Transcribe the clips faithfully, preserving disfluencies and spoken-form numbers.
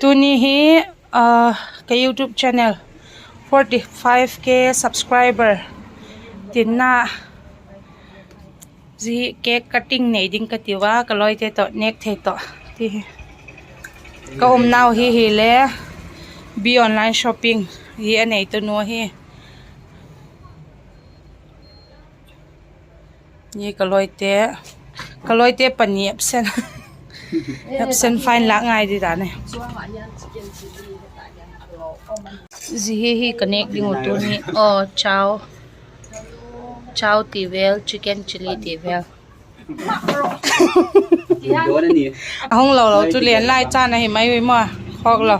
Tuni hi ka YouTube channel forty five K subscriber tinna, zia hi cake cutting nei ding ka tiu a, ka lawite tawh nêk thei tawh ti hi. Ka umnau hi hile Bi Online Shopping hi a nei tunu ahi. Ni ka lawite, ka lawite pani absent, absent fine lâk ngai di dan e. Zia hi hi ka nêk ding uh tuni. Aw, chow, chow ti vel, chicken chilli ti vel. A hung lo lo chu lian lai chan ahi mai ui maw. Khawk lo.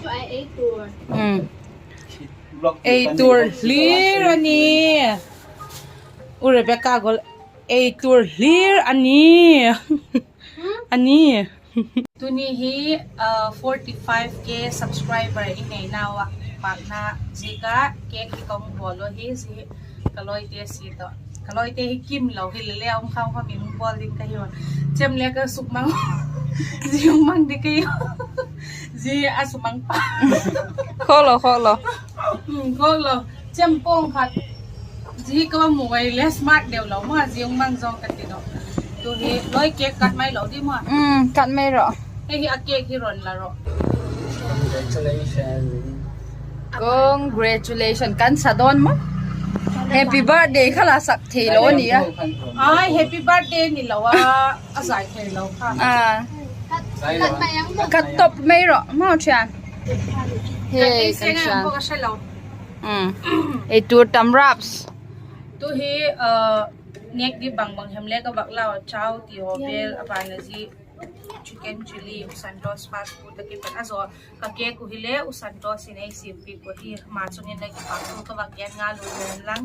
Ei tur hlir a ni. U Rebecca gol, ei tur hlir a ni. A ni. Tuni hi forty five K subscriber i neinau ah pâkna ziak a cake hi ka hung bawl uh hi. Zia hi ka lawite si tawh, ka lawite hi kim lo hile le a um kham kham in hung bawl ding ka hiu. Chem le ka sukmang, zia hung mang ding ka hiu. Zia a sukmang pa, khawk lo, khawk lo. Chem pawng khat, zia ka va mu ai le smart deu lo maw, zia hung mang zong ka ti lo. Tu hi lawi cake cut mai lo di maw. Cut mai rawh. Hei hi a cake hi ron la rawh. Congratulations kan sa dawn maw. Happy birthday kha la sak theilo a ni a. Ai, happy birthday ni lo a, a zai theilo kha. Cut top mai rawh maw thian. Hei kan sa. Ei tur tam raps. Tu hi nêk di bang bang hem le ka vak lau, chow ti haw vel, a ban a zia chicken chilli, Usantos fast food a kipat a zaw. Ka cake uh hile Usantos in ei siampiak uh hi, ama chung in a kipak thu ka vak gen ngal uh hen lang.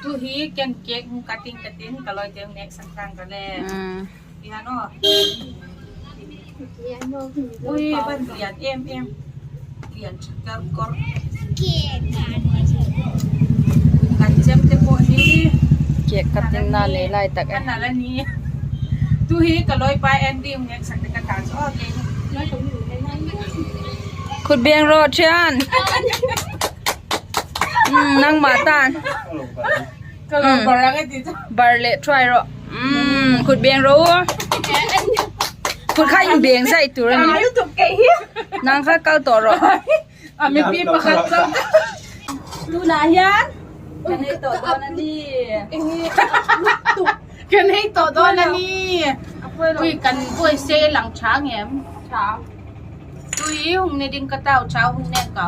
Tu hi ken cake hung cutting ka tin, ka lawite hung nêksak tang ka le. Ui, ban lian em em. Lian kor kor. Kan chemte pawh hi cake cutting na nei lai tak e. Tu hi ka lawipa Andy hung nêksak te ka ta chu. Khut beng rawh thian. Nangma tan. Bar leh try rawh. Khut beng rawh. Khut kha in beng zai tur a ni. Nang kha kal tawh rawh. A mipi pakhat chu tuna hian ka nei tawh dawn a ni. Ka nei tawh dawn a ni. Ui, kan buai se lang chang em. Tui hung ne ding ka tau, chow hung ne ka.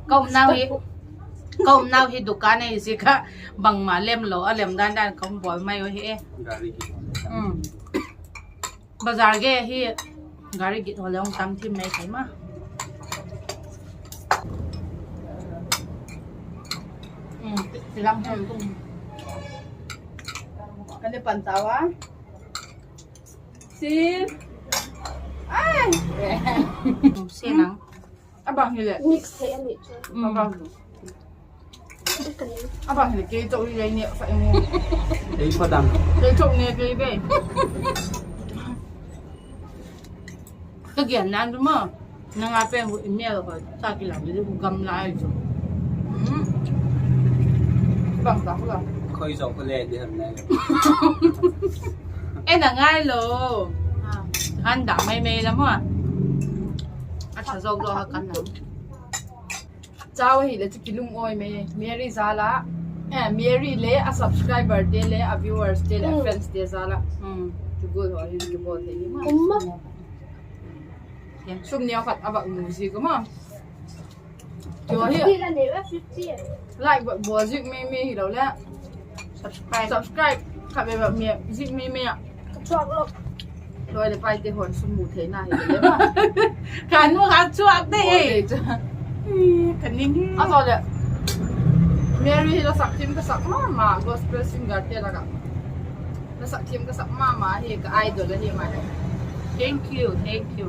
Ka umnau hi, ka umnau hi dukan ahi ziak a bangma lem lo a, lem dan dan ka hung bawl mai u hi e. Bazar gei hi gari git haw le hung tam thim mai thei ma. Ka le pan tau a. Sin. Ai. Sin ang. A bang hileh mix thei a ni chu. A bang hileh kei chau hi lei ne fa eng. Kei chau ne kei be. Ka gen nan chu maw, nang a pen hu email haw ta kilang di hu gam lai chu. Bang ta hu la. Khoi zo ko le di han nai. En a ngai lo. Han da mai mai la maw. A tha zo lo ha kan la. Chau ahileh chu kilungawi mai, Mary zal a, eh, Mary le a subscriberte le a viewerste le a fanste zal a. Chu gual haw hin kibawl thei hi ma. Sum neu khat a vak mu ziak a ma. Chu hi like bawl zik mai mai hilo le subscribe khat ve va mi zik mai mai a. Lawi leh paite hon sum mu theina hile ma. Ka nu ka chuak de e. Ka ning hi a zaw leh Mary hi la sak thiam ka sak ma ma, gospel singerte lak ah la sak thiam ka sak ma ma hi, ka idol ahi ma. Thank you, thank you.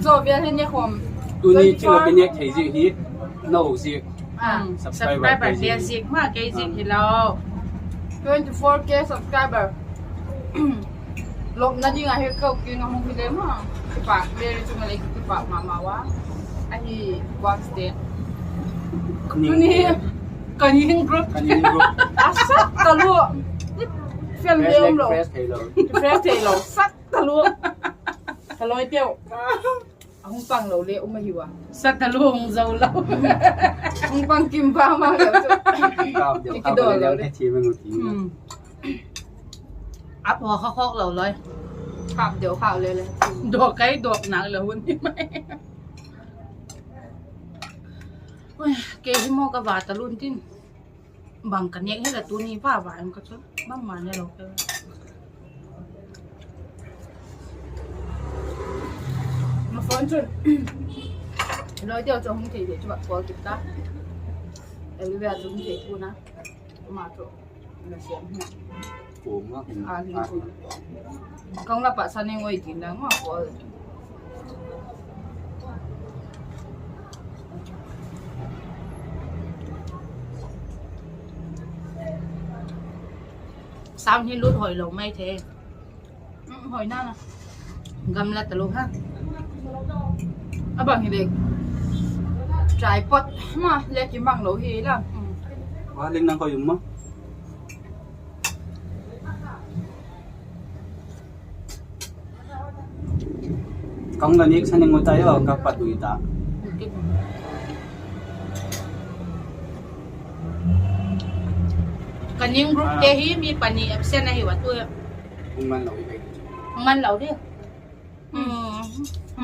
Zaw vel hi ne khawm. Tuni chilo pe nek thei zik hi, no zik. Subscriberte zik ma, kei zik hilo. Twenty four K subscriber. Lopna ding ahi kau kiang a hung hi le ma. Kipâk le, chung a le kipâk ma ma ua. Ahi, Wednesday. Tuni, Kanin group. A sat talua. Fian le um lo. Fresh thei lo. Sat talua. Ka loi teu. A hung pang lo le um ahi ua. Sat talua hung zo lo. Hung pang kim ba ma lo chu. Kidol lo le. A pua kha khawk lo loi. Khap deu khau le le. Dawk kai dawk nak lo hun hi mai. Kei hi maw ka va talun tin. Bang ka nêk hi la tuni va va em ka chu. Bangma ne lo ka. Ma phone chun. Loi deu chu hung thei thei chu va call kit ta. Elvia chu hung thei pu na. Ma chu. Kong la pa sa ne ngoi tin dang ma ko. Sound hi lut hoi lo mai the. Hoi na na. Gam la ta lo ha. A bang hi le. Tripod ma le kimang lo hi la. Wa ling nang ko yum ma. Kong la nik sa ning u ta yo ka pat ui ta. Kanin group te hi mi pani absent ahi ua tu. Hung man lo di.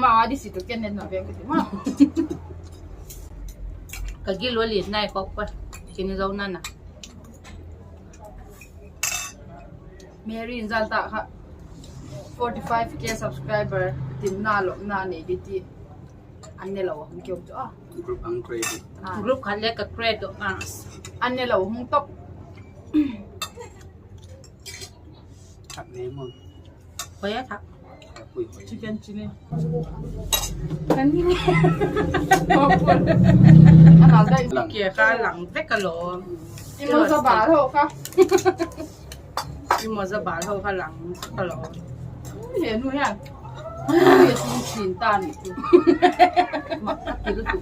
Ma di si tu ken nen na vek ti ma. Ka gil ua lit nai khawk pa. Kini zo na na. Mary in zan ta kha forty five K subscriber tin na lo na nei di ti. An ne lo hung kiom chu a. Group ang create. Group khat le ka create a. An ne lo hung top. Thak ne mo. Hoi a thak. Chicken chili. Kan ni. Ana dai kia kha lang vek a lo. I mo za ba lo kha. I mo za ba lo kha lang ka lo. He nu ya. Ye sung chin ta ni tu. Mak ka ti lu tu.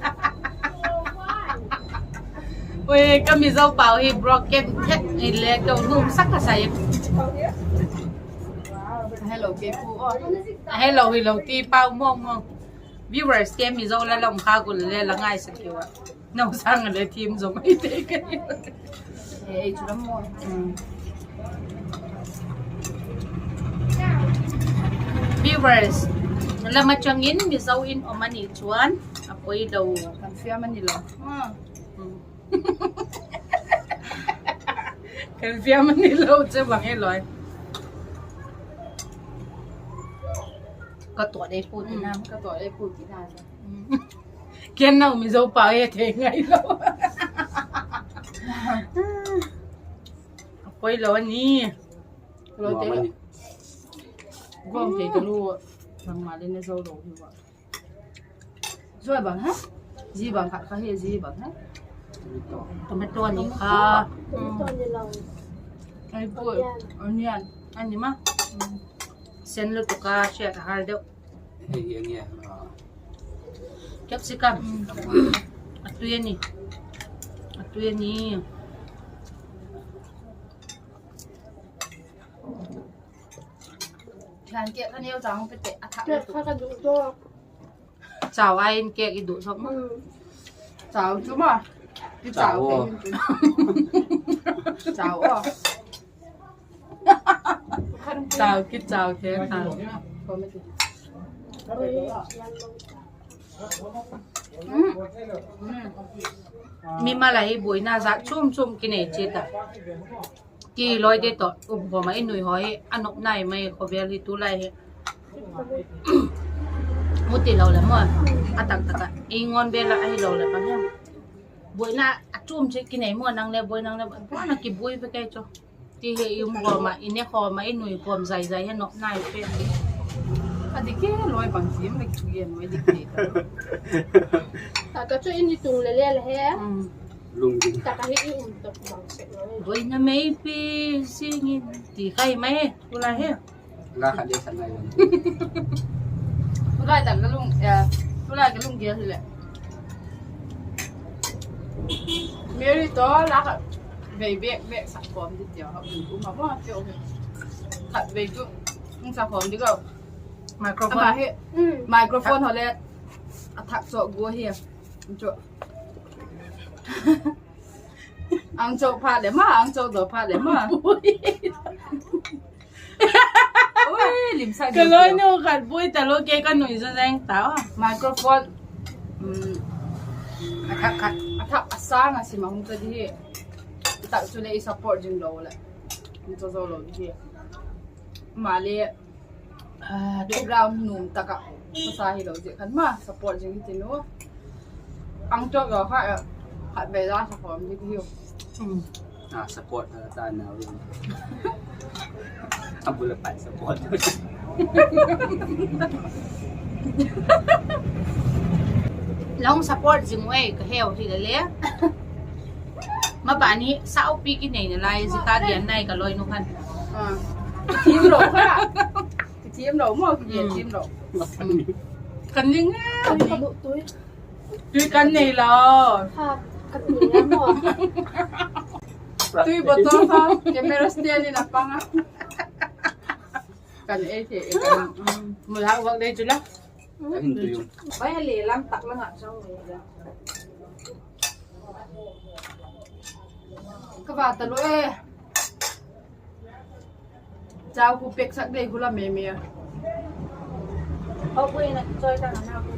Ui, ka Mizo pau hi broken thet ni le ka num sak ka sai. Hello, ke pu. Hello, hello, ti pau mong mong. Viewers te Mizo la lam kha gu le la ngai sak kiu a. Nau sang le thim zo mai te ka. Ei chu lam mo. Viewers, lam a chang in Mizo in um a ni chuan a poi lo. Kan fiam a ni lo. Kan fiam a ni lo che bang e loi. Ka tuat ei pu ti nam, ka tuat ei pu ti nam. Ken nau Mizo pau he thei ngai lo. A poi lo a ni. Lo te. Gom thei ka lu. Bangma le ne zo lo hi wa. Zoi bang ha? Zi bang khat kha hi, zi bang ha? Tomato ni kha. Ai pu, onion. Ani ma. Sen lutuk a, sia ta har deuh. Capsicum. A tui a ni. A tui a ni. Thian kek kha neu chang pe te a thak. Kek kha ka duh daw. Chau ai in kek i duh sawk ma. Chau chu ma. Ki chau kek in chu. Chau aw. Chau ki chau kek kha. Mimal a hi buaina zat chuam chuam kinei chiat a. Ti loi te tawh um khawm a i nui haw hi a nop nai mai, khawvel hi tulai hi. Mu ti lo le maw, a tak tak a ei ngawn vel a ahilo le bang hiam. Buaina a chuam chi kinei maw, nang le buai nang le buai, buaina kibuai ve kei chu. Ti hi i um khawm a, i ne khawm a, i nui khawm zai zai hi a nop nai pen. A dik e loi, bang sim le kigen mai dik e. Tata chu i ni tung le le le he. Lungding. Tata hi i um tak bang sek lo. Buaina meipi zing in ti khai mai tulai hi. La khat le sak ngai lo. Tulai tak ka lung, eh, tulai ka lung gel hileh. Mary tawh la khat vei bek bek sak khawm di tia, ha, um, um, um, um, um. Khat vei chu, um, sak khawm di ko. Microphone. Ama hi, microphone haw le, a thak chawk gua hi. Chu. Ang chawk phat le ma, ang chawk daw phat le ma. Ui, limsak ka loi nu khat bui ta lo, ke ka nui zo zeng ta. Microphone. Um, a thak khat, a thak a sang a sim a hung ta di hi. Tak chu le i support zing lo le. Hung ta zo lo di hi. Male, ah, background nuam tak ah, ka sa hi lo zia khan ma, support zing hi ti nu. Ang chawk lo kha, khat vei la sa khawm di hi. Hmm. Ah, support a ta na. A bul a pat support. Long support zing ei ka heu hi le le. Mabani saupi ki nei na lai zia ka gen nai ka loi nu khan. Ah. Thiam lo kha. Thiam lo maw, thiam lo. Kan ning. Tui kan nei lo. Tui bottle kha, camera stand in a pang a. Kan ei thei, kan. Mu la wak dei chu la. Bai le lam tak la ngak chang le. Ka va ta lo e. Chau ku pek sak dei ku la me me a. Au ku ina choi ta na ku.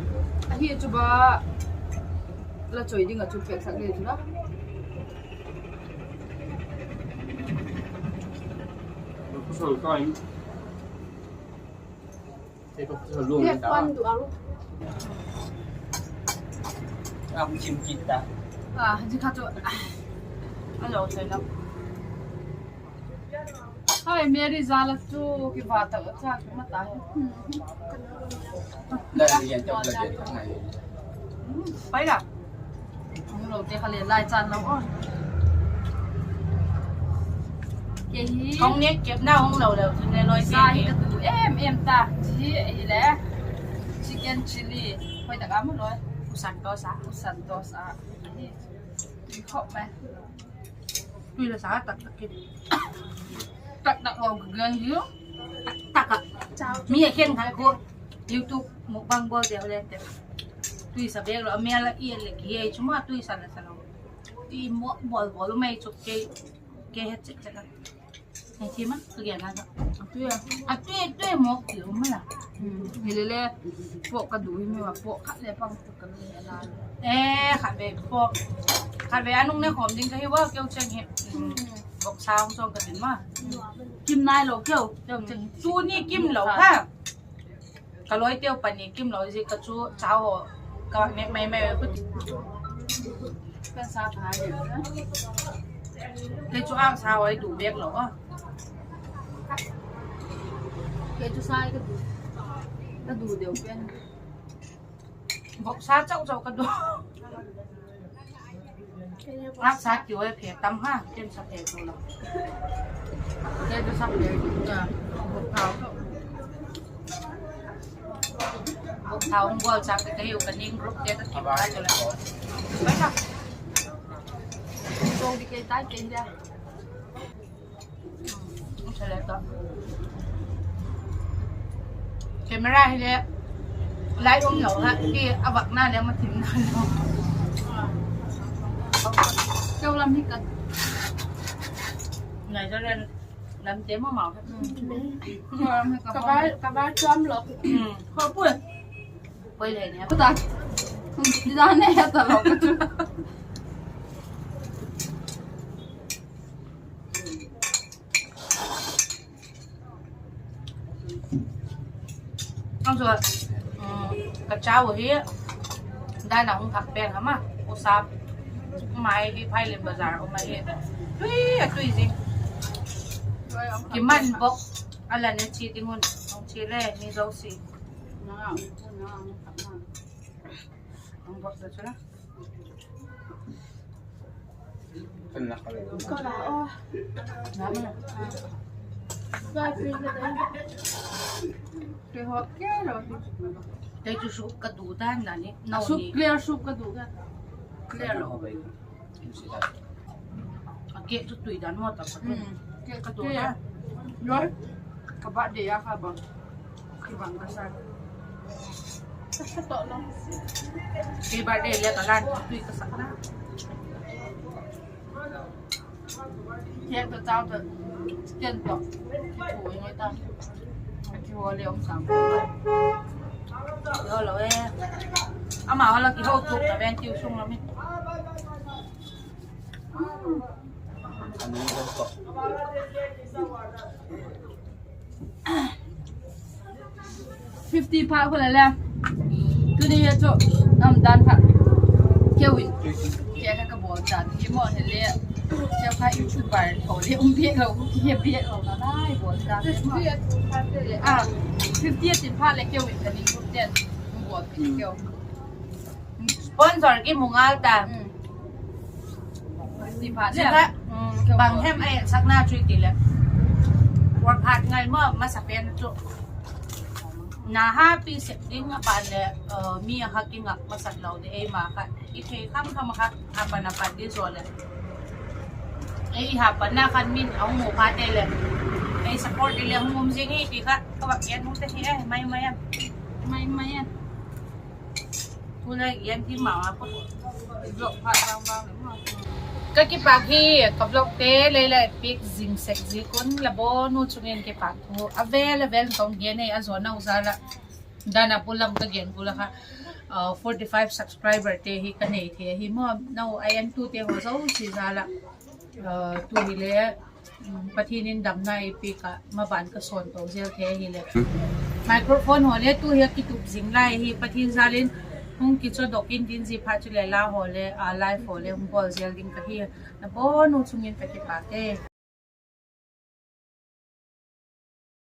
Ahi chu ba. La choi ding a chu pek sak dei chu la. Ku sol ka in. Te ko so lu ta. Am chim kit ta. A, ji kha chu. A lo sai la. Hai, Mary za la chu ki va ta cha ki ma ta. La ni yan ta la de ta ngai. Pai la. Hung lo te kha le lai chan lo a. Ke hi. Hung ne kep na hung lo le chu ne loi sa hi ka tu em em ta. Chi hi le. Chicken chili. Hoi ta ka mu loi. Usan to sa. Usan to sa. Hi. Khop mai. Tui la sa tak tak ki. Tak tak lo ka gen hi. Tak tak a. Mi a khen khai ko. YouTube mukbang bawl deu le te. Tui sa bek lo, a mel a i le ki ei chu ma tui sa la sa lo. I mo bawl bawl mai chu ke, ke het chek chek a. Hei thim a, ka gen a. A tui a. A tui, tui mawk ti um la. Hmm. Hi le le, pawk ka du hi mi ma pawk khat le pang tu ka mi la. Eh, khat ve pawk. Khat ve a nung ne khawm ding ka hi wa, keu cheng hi. Hmm. Bawksa hung sawng ka tin ma. Kim nai lo keu, keu cheng. Chu ni kim lo ha. Ka loi teu pani kim lo zi ka chu chau haw ka mek mai mai ku ti. Ka sa tha ni. Kei chu ang sa haw i du bek lo a. Kei chu sa i ka du. Ka du deu pen. Bawksa chau chau ka du. Ngaksa kiu e phe tam ha, ken sa phe tu lo. Te tu sa phe tu ka. Bawksa hung bawl chak te ka hiu ka ning group te ka kim ka tu lo. Bai ka. Tong di ke tai ke dia. Camera hi le light um lo ha, ki a vak na le ma thim na lo. Keu lam hi ka. Nai zo len lam te ma mau. Ka ba, ka ba chuam lo. Kho pui. Poi le ne. Ku ta. Di da ne ya ta lo ka chu. Ang chu, um, ka chau hi, dan a hung thak pen ama, u sap, mai hi Phailem Bazar um ahi. Tui, a tui zing. Kiman bawk, a la ne chi ding un, hung chi le, mi zosia. Hung bawk ta chu la. Kan la ka le. Ka la, oh. Kei chu soup ka du dan dan ni, nau ni. Clear soup ka du dan. Clear lo. A cake chu tui dan maw ta. Cake ka du dan. Loi. Ka birthday a kha bang. Kibang ka sa. Ka sa to lo. Kei birthday le ka lan tui ka sakna. Cake tawh chau tawh, chicken tawh, kipu i ngai ta. A kihaw le um sam. Kihaw lo e. Ama haw la kihaw tuk ta ven tiu sung lam i. Fifty pha khu le le. Tuni hi chu, nam dan kha. Keu in. Keu kha ka bawl chan hi maw hi le. Keu kha YouTuber tho le um biak lo, ki he biak lo na lai bawl chan. Ah, fifty a tin pha le keu in ka ning kum ten. Bawl keu. Sponsor ki mu ngal ta. Ti pha le. Bang hem a etsakna chu ti le. Work hard ngai maw, masapen chu. Na happy sep ding a pan leh, mi a kha kingak masat lo di eima kha. I thei kham kham a kha, a pan a pan di zaw leh. Ei ha panna khan min a hung mu phate leh. Ei support di leh hung um zing hi ti kha, ka vak gen hung te hi e, mai mai a. Mai mai a. Ka kipâk hi, ka vlogte lei la et piak zing sek ziak un la bawn u chung in kipâk thu a vel a vel ka hung gen ei a zawnau zal ah. Dan a bulam ka gen gual a kha, forty five subscriberte hi ka nei thei ahi maw, nau a entute haw zosia zal ah. Tu hile, Pathian in damna ei piak ah maban ka sawn to zel thei ahileh. Microphone haw le tu hi a kitup zing lai hi Pathian zal in hung kichadok in din zia phat chuleh la haw le, live haw le hung bawl zel ding ka hi. Na bawn u chung in ka kipâk e.